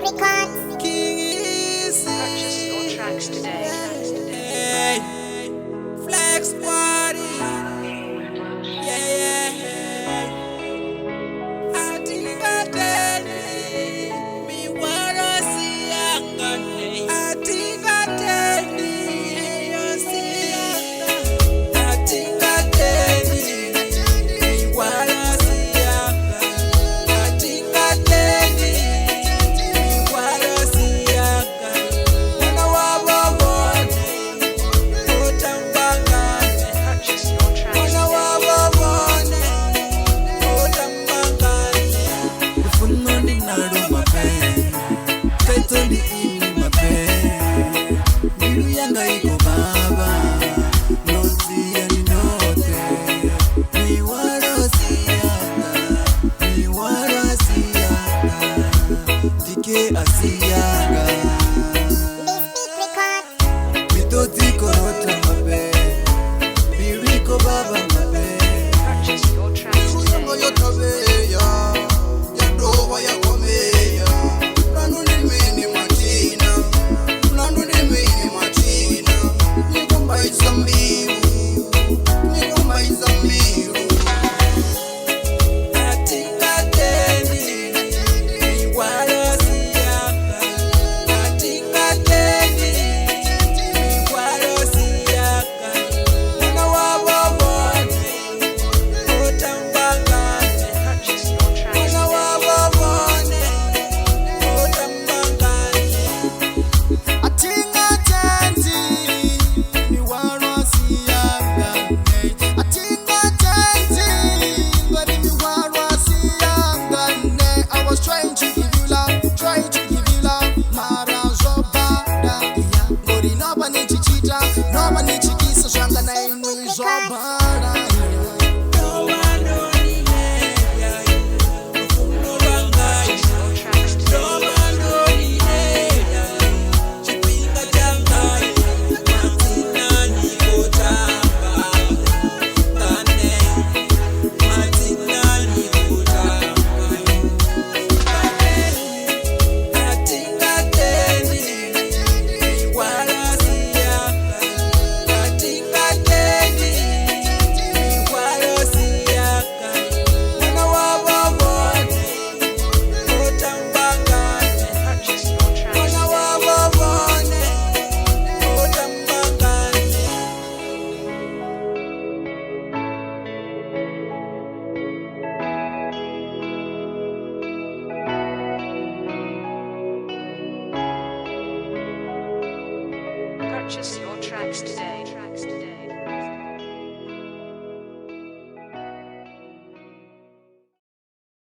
Records. King Easy. Purchase your tracks today. Hey, Flex Squad. Yeah, yeah. Atingateni, mi wara siyangane. Atingateni, siyanga. Atingateni, mi wara siyanga. Atingateni, mi wara siyanga. Mwana wabo bone, otambangane. Purchase your tracks Mwana today. wabo bone, otambangane. Lufuno ndinalo mape, feto ndi ini mape, mbilu yanga iko baba, nosiya ndinote, miwalo siyanga, miwalo siyanga, ndike asiyanga, This Beat Records. mitoti korota mape, mbilu iko baba mape. Purchase your tracks Mbilu yanga today. yotaveya yadova yakomeya mlandu ndimene mwatina mlandu ndimene mwatina nikumbaisa mbilu nikumbaisa mbilu. Atingateni, miwalo siyanga. Atingateni, miwalo siyanga. Mwana wabo bone, otambangane. Purchase your tracks Mwana today. wabo bone, otambangane. Atingatenzi, miwalo siyanga. Atingatenzi, ngari miwalo siyanga. I was trying to give you love, trying to give you love. Mara zobada, ngori noba nichichita, noba nichikisa zvanga na inwi zobada. Purchase your tracks today. Purchase your tracks Mwana today. wabo bone, otambangane. Purchase your tracks today. Tracks today.